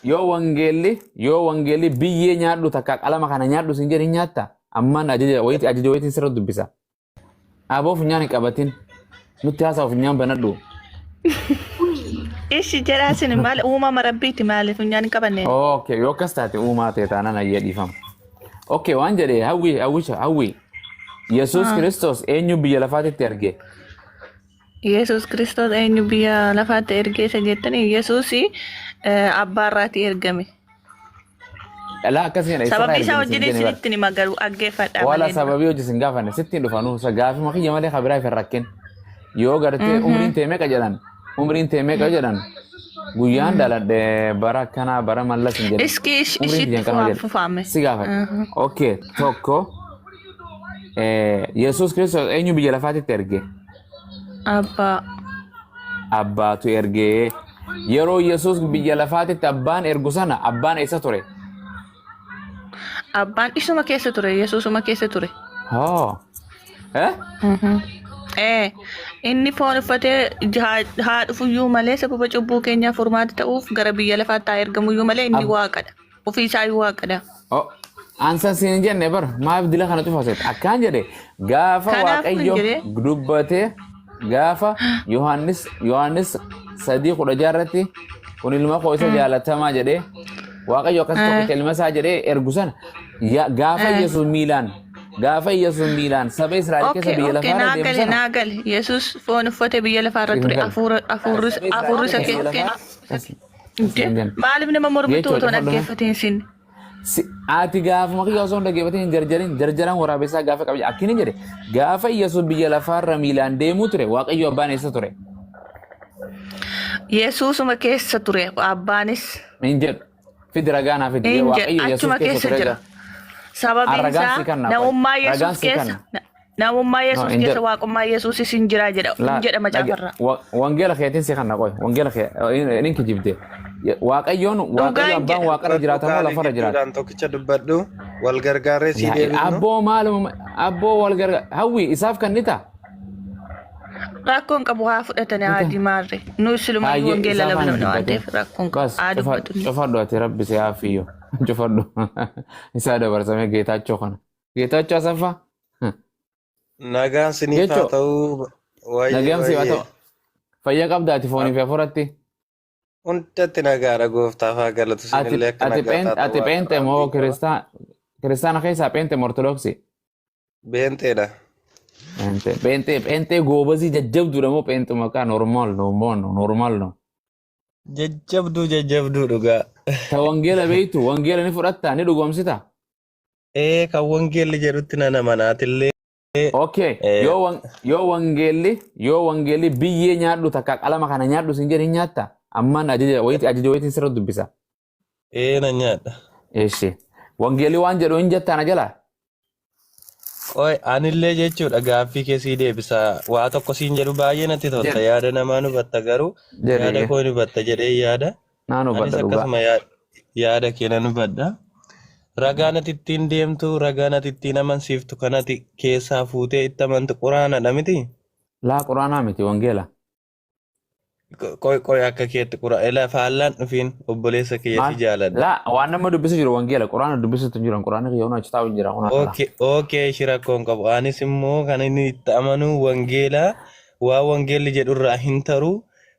Yoo wangeelli biyyee nyaadhu takka qalama kana nyaadhu sin jedhe hin nyaatta? Ammaan ajaja wayiiti, ajaja wayiitiin sirra dubbisa. Aboo, funyaan hin qabatin. Nutti haasaa, funyaan banadhu. Ishi jedhaa isin maal uumama rabbiiti, maaliif funyaan hin qabanne? Okay, yoo akkas taate uumaa ta'e taanaan ayyee dhiifama. Okay, waan jedhe hawwi, hawwisha hawwi. Yesuus Kiristoos eenyu biyya lafaatitti erge? Yesuus Kiristoos eenyu biyya lafaatti ergee isa jettanii, Yesuus abbaa irraatii ergame. Dhalaa akkasii jedha, eessarraa Sababii isaa ergame siin wajjin jenne bara. isinitti hima garuu dhaggeeffadhaa Wala malee dura. sababii hojii sin gaafanne, sitti hin dhufanu sa gaafima kiyya malee kabiraa hin rakkin. Yoo gartee umriin tee meeqa jedhan, umriin tee meeqa jedhan, guyyaan dhaladhe bara akkanaa, bara mallas hin jedhin. Iski Umriin ishitti tiyyan kanuma fufaam jedhe. fufaame. Si gaafadhe. Okay, tokko, Yesuus Kiristoos eenyu biyya lafaatitti erge? Abbaa. Abbaatu ergee. Yeroo Yesuus biyya lafaatitti abbaan ergu sana abbaan eessa ture? Abbaan isuma keessa ture, Yesuusuma keessa ture. Hoo. Eh? Ee, inni foon uffatee haa dhufuyyuu malee, sababa cubbuu keenyaaf furmaata ta'uuf gara biyya lafaatti haa ergamuyyuu malee, inni waaqadha. Ofii isaayyuu waaqadha. Oh, ansan siin hin jenne bar, maaf dila kana cufaset akkaan jedhe gaafa Kanaafuu hin Waaqayyo jedhee. dubbate, gaafa Yohaannis 3:16 irratti kun ilma koo isa jaalatamaa jedhee, Waaqayyo akkas tokkicha ilma isaa jedhee ergu sana, gaafa Yesuus miilaan saba Israa'el keessa biyya Okay, lafaarra naa deemu gale, sana naa gale. Yesuus foon uffatee biyya lafaarra siif ture. hin galle. Hafuurri Saba Israa'el hafuurri isa keessa biyya keessa. lafaa siif hin galle. Maaliif nama mormitu Jechuudha otoo hin cufadhu mee. dhaggeeffatiin sin? Ati gaafuma kiyya osoo hin dhaggeeffatin hin jarjarin, jarjaran waraabessaa gaafa qabdi akkini jedhe, gaafa Yesuus biyya lafaarra miilaan deemuu ture Waaqayyo abbaan eessa ture? Yesuusuma keessa ture abbaanis. Hin jedhu. Fidi, ragaa naa fidi. Hin jedhu, Waaqayyo Yesuus achuma keessa keessa ture jira. gaa. Sababiin Ragaan isaa si kanna qoy. namummaa Ragaan Yesuus si keessa kanna. namummaa No, Yesuus hin keessa jedhu. waaqummaa Yesuusis hin jira jedha, La hin jedha dhage macaafarraa. Wangeela keetiin si kanna qoy. Wangeela kee inni kijibde. Waaqayyoon Dhugaa Waaqayyo hin abbaan jedha. waaqarra Dubbadhu jiraata moo gaarii lafarra jiraata? gidduudhaan tokkicha dubbadhu, wal gargaarree sii Yaa deebifnu. abboo, maaluma abboo, wal gargaar hawwi isaaf kannita. Rakkoon qabu, haa fudhatanii haa dimaarre. Nu silumayyuu Hayyee wangeela isaaf aan labna waan dubbatin. ta'eef rakkoon qabu Bas haa dubbatu. cufadhu ati, rabbi si haafiyyo. Cufadhu. Isaa dabarsamee Geetaachoo kana. Geetaachoo Asaffaa. Nagaan siniif haa Geechoo ta'u. Wayyee nagaan siif haa wayyee. ta'u. Fayyaa qabda ati foonii fi hafuuratti? Hundatti nagaadha, gooftaaf haa galatu, Ati sinillee akka ati nagaa taatan ati pheente waaqarraa moo abdii qaba. kiristaana keessaa pheente moo ortodoksii? Beenteedha. Pheente, pheente, pheente goobazii jajjabduudha moo pheente maqaa normal no normal no? Jajjabduu, jajjabduu dhugaa. Ta wangeela beektu, wangeela ni fudhatta, ni dhugoomsita? Ee, kan wangeelli jedhutti nan amanaatillee. Okay, yoo wangeelli biyyee nyaadhu takka qalama kana nyaadhu sin jedhe hin nyaatta? Ammaan ajaja wayiiti, ajaja wayiitiin sirra dubbisa. Ee, nan nyaadha. Eeshi. Wangeelli waan jedhu hin jettaa na jala? Qoy, anillee jechuudha gaaffii kee sii deebisa. Waa tokko siin jedhu, baay'ee natti tolta. Jedhi. Yaada namaa nu hubatta garuu yaada Jedhi. koo ni hubatta jedhee yaada. Naan Anis hubadha dhugaa. akkasuma yaada kee nan hubadha. Ragaan ati ittiin deemtu, ragaan ati ittiin amansiiftu, kan ati keessaa fuutee itti amantu quraanadha miti? Laa, quraanaa miti, wangeela. Qoy qoy, akka keetti ela faallaan dhufiin, obboleessa kiyya Maal? si jaaladha. Laa, waan nama dubbisu jiru wangeela, quraana dubbisutu hin jiru. Quraanni kiyya achi taa'u hin jira. Kun ala. Okay, ishii rakkoo hin qabu. Anis immoo kan inni itti amanu wangeela, waan wangeelli jedhurraa hin taru.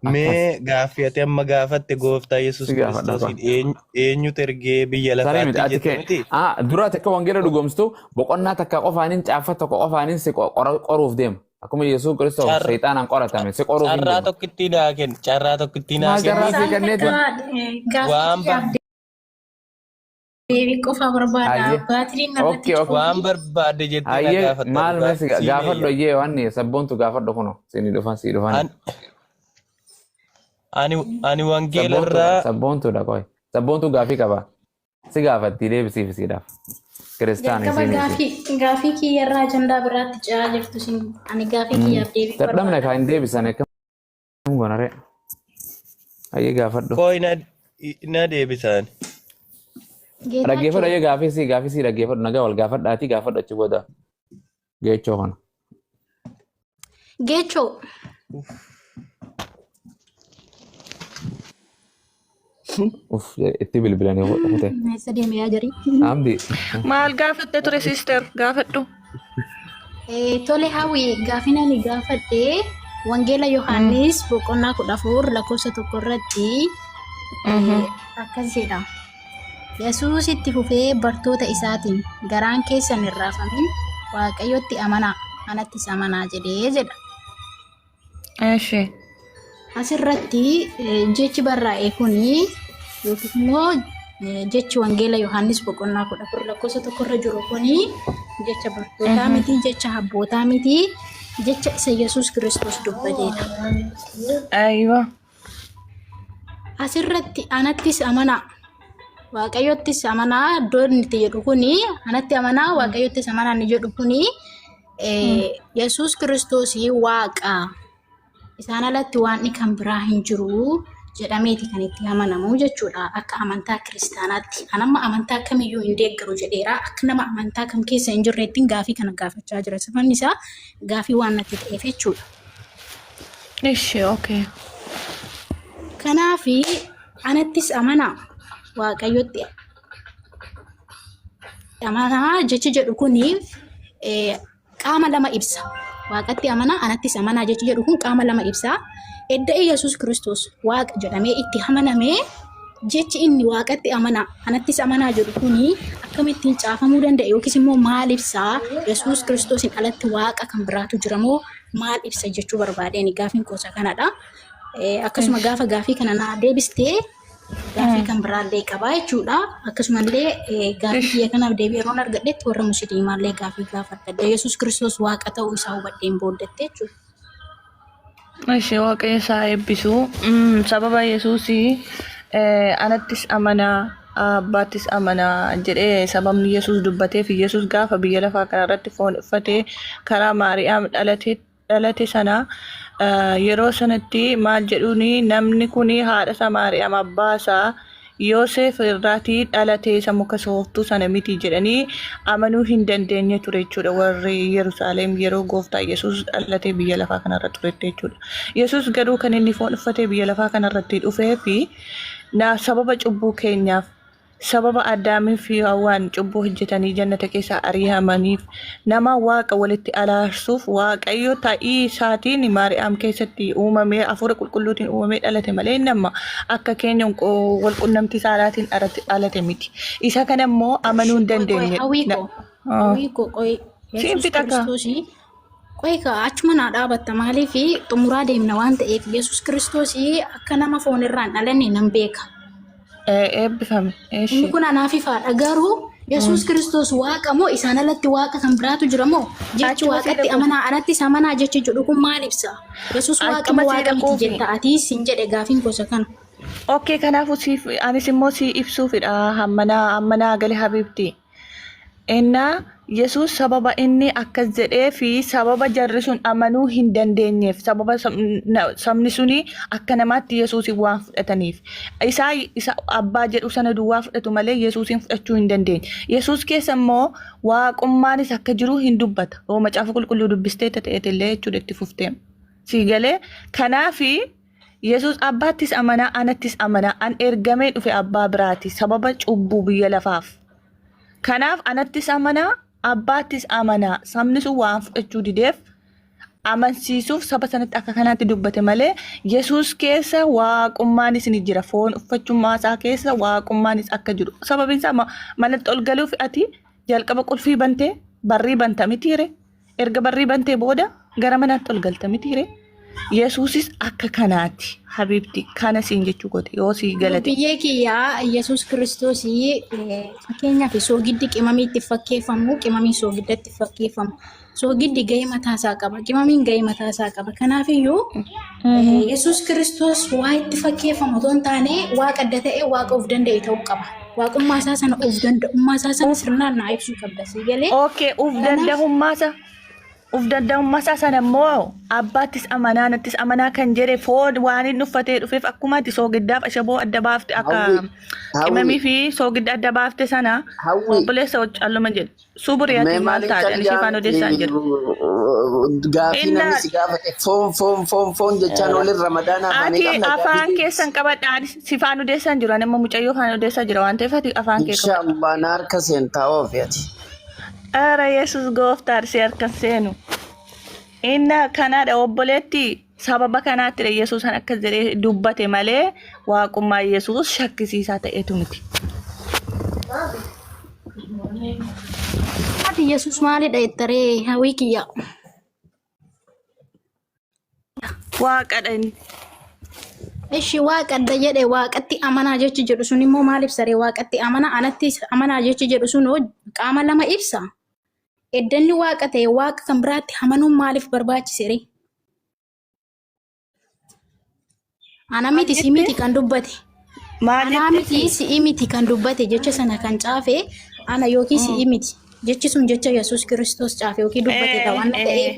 Akkas. Mee gaaffii ati amma gaafatte, gooftaa Yesuus Si gaafadha Kiristoosiin kun. eenyutu ergee biyya Saree miti lafaatti ati jette kee miti? ah dura ati akka wangeela dhugoomsitu boqonnaa takka qofaaniin, caaffata tokko qofaaniin si qoruuf deema. Akkuma Yesuus Kiristoos seexaanaan qoratame si qoruuf hin Carraa deema. tokkittii naa kenni. Carraa tokkittii naa Maal carraa kenni. si kenneeti? Gaaffii Waan kiyyaaf deebii qofa barbaada. Hayyee. Baatiriin narratti Okay. Waan cufuufi. barbaadde jettee na Hayyee gaafatta maal dhugaa mee si siin gaafadhu eeyya. ayyee waan sabboontu gaafadhu kuno siin dhufan sii dhufan. Ani wangeela Sabboontu irraa sabboontuudha qoy. Sabboontu gaafii qaba. Si gaafatti, deebisiif isiidhaaf. Kiristaana Jalqaba isiin isi. gaafii kiyyarraa ajandaa biraatti ce'aa jirtu isin. Ani gaafii kiyyaaf deebii Dadhabne barbaada. kaa hin deebisan akkam goona ree. Hayyee gaafadhu. Qoy, na deebisaan. Dhaggeeffadhu. Geetaachoo. Hayyee gaafii sii dhaggeeffadhu, nagaa wal gaafadhaatii gaafadhu achi booda geechoo kana. Geechoo. Uff itti bilbilanii kute. Eessa deeme yaa jarii? Amdi. Maal gaafatte ture sister? Gaafadhu. Tole Hawwi, gaafin ani gaafadhe Wangeela Yohaannis boqonnaa 14 lakkoofsa 1 irratti akkas jedha. Yesuus itti fufee bartoota isaatiin garaan keessan hin raafamin, Waaqayyotti amanaa, anattis amanaa jedhee jedha. Eshi. Asirratti jechi barraa'e kuni yookiis immoo jechi Wangeela Yohaannis boqonnaa 14 lakkoofsa 1 irra jiru kuni jecha bartootaa miti, jecha abbootaa miti, jecha isa Yesuus Kiristoos dubbateedha. Aywa. Asirratti anattis amanaa, Waaqayyottis amanaa iddoo inni itti jedhu kuni, anatti amanaa Waaqayyottis amanaa inni jedhu kuni, Yesuus Kiristoos Waaqa, isaan alatti waaqni kan biraa hin jiru jedhameeti kan itti amanamu jechuudha akka amantaa kiristaanaatti. An amma amantaa kamiyyuu hin deeggaru jedheera. Akka nama amantaa kam keessa hin jirreettiin gaafii kana gaafachaa jira. Sababni isaa gaafii waan natti ta'eef jechuudha. Ishi, okay. Kanaaf anattis amanaa Waaqayyotti amanaa jechi jedhu kuni qaama lama ibsa. Waaqatti amanaa anattis amanaa jechi jedhu kun qaama lama ibsa. Edda Yesuus Kiristoos Waaqa jedhamee itti amanamee, jechi inni Waaqatti amanaa anattis amanaa jedhu kuni akkamittiin caafamuu danda'a yookiis immoo maal ibsaa? Yesuus Kiristoosiin alatti Waaqa kan biraatu jira moo maal ibsa jechuu barbaadeen gaafiin koosa kanadha. Akkasuma gaafa gaafii kana naa deebistee gaafii kan biraallee qabaa jechuudha. Akkasumallee gaafii kiyya kanaaf deebii yeroon argadhetti warra musliimaallee gaafii gaafadha. Yesuus Kiristoos Waaqa ta'uu isaa hubadheen booddatte jechuudha. Ishi, Waaqayyo isaa eebbisu. Sababa Yesuusii anattis amanaa abbaattis amanaa jedhee sababni Yesuus dubbateef, Yesuus gaafa biyya lafaa kanarratti foon uffatee karaa Maariyaam dhalate sana, yeroo sanatti maal jedhuuni, namni kun haadha isaa Maariyaam, abbaa isaa Yoosef irraatii dhalate isa muka sooftuu sana miti jedhanii amanuu hin dandeenye ture jechuudha, warri Yerusaalem yeroo gooftaa Yesuus dhalate biyya lafaa kanarra turetti jechuudha. Yesuus garuu kan inni foon uffatee biyya lafaa kanarratti dhufee fi na sababa cubbuu keenyaaf, sababa Addaamii fi Hawwaan cubbuu hojjetanii jannata keessaa ari'amaniif, nama Waaqa walitti araarsuuf Waaqayyo ta'ii isaatiin Maariyaam keessatti uumamee, hafuura qulqulluutiin uumamee dhalate malee inni amma akka keenya walqunnamtii saalaatiin dhalate miti. Isa kana immoo amanuu hin Qoy qoy, dandeenye. Hawwii koo, hawwii koo, qoy. Siin Yesuus fixa kaa. Kiristoosii, qoy kaa, achuma naa dhaabatta, maaliif xumuraa deemna waan ta'eef. Yesuus Kiristoosii akka nama foon irraan dhalanne nan beeka. Eebbifame. Inni Eeshi. kun anaaf ifaadha. Garuu Yesuus Kiristoos Waaqa moo isaan alatti Waaqa kan biraatu jira moo? Jechi Achuma sii Waaqatti dhaquuf. amanaa anattis amanaa jechi jedhu kun maal ibsa? Yesuus Waaqa Achuma moo sii Waaqa miti dhaquufi. jetta ati sin jedhe gaafiin gosa kana. Okay, kanaafuu siif anis immoo si ibsuufidha hammanaa hammanaa gale habibti. Innaa Yesuus sababa inni akkas jedhee fi sababa jarri sun amanuu hin dandeenyeef, sababa sabni suni akka namaatti Yesuusin waan fudhataniif, isaa isa abbaa jedhu sana duwwaa fudhatu malee Yesuusin fudhachuu hin dandeenye. Yesuus keessa immoo waaqummaanis akka jiru hin dubbata. Yoo macaafa qulqulluu dubbistee ta'eetillee jechuudha itti fuftee. Sii galee? Kanaafi Yesuus abbaattis amanaa anattis amanaa, an ergamee dhufe abbaa biraati sababa cubbuu biyya lafaaf. Kanaaf anattis amanaa, abbaattis amanaa. Sabni sun waan fudhachuu dideef amansiisuuf saba sanatti akka kanaatti dubbate malee Yesuus keessa waaqummaanis ni jira. Foon uffachummaa isaa keessa waaqummaanis akka jiru. Sababiin isaa manatti ol galuuf ati jalqaba qulfii bantee barrii banta mitiire. Erga barrii bantee booda gara manaatti ol galta mitiire. Yesuusis akka kanaati habiibti, kana siin jechuu kooti yoo sii galate. Biyyee kiyyaa, Yesuus Kiristoos fakkeenyaaf soogiddi qimamii itti fakkeeffamu, qimamii soogiddatti fakkeeffamu. Soogiddi gahee mataa isaa qaba, qimamiin gahee mataa isaa qaba. Kanaafiyyuu Yesuus Kiristoos waa itti fakkeeffamu otoo hin taane waaqa adda ta'e, waaqa of danda'e ta'uu qaba. Waaqummaa isaa sana, of danda'ummaa isaa sana sirnaan naa ibsuu qabda, sii galee? Okay, uf Kanaaf danda'ummaa isaa. Uf danda'ummaa isaa sana immoo abbaattis amanaa nattis amanaa kan jedhe foon waan inni uffatee dhufeef akkuma ati soogiddaaf ashaboo adda baafte akka Hawwi, hawwi, qimamii fi soogidda adda baafte sana hawwi. obboleessa calluma jedhe. Suburi Mee ati maal maaliif taate ani siifaan odeessaa hin jiru. caljaamti gaafii Inna namni si gaafate foon foon foon foon jechaan olin ramadaana afaanii ati qabna gaafii afaan deebisi. keessan qabadha ani sifaan odeessaa hin jiru ani amma mucayyoo afaan odeessaa jira waan ta'eef ati afaan kee qabadha. Inshaallah na harka seentaa oofi ati. Ara Yesus gooftaan si harka seenu. Inna kanaadha obboleetti sababa kanaattidha Yesuus kan akkas jedhee dubbate malee waaqummaa Yesuus shakkisiisaa ta'etu miti. Ati Yesuus maalidha jettaree hawwii kiyya. Waaqadha inni. Ishi waaqa adda jedhe waaqatti amanaa jechi jedhu sun immoo maal ibsa ree? Waaqatti amanaa anatti amanaa jechi jedhu sun hoo qaama lama ibsa. Eddanni waaqa ta'e waaqa kan biraatti amanuun maaliif barbaachise ree? Ana Maal miti si jette? miti kan dubbate. Maal Anaa jette miti si? si'i miti kan dubbate jecha sana kan caafe ana yookiin si'i miti. Jechi sun jecha Yesuus Kiristoos caafe yookiin dubbatedha waan ta'eef.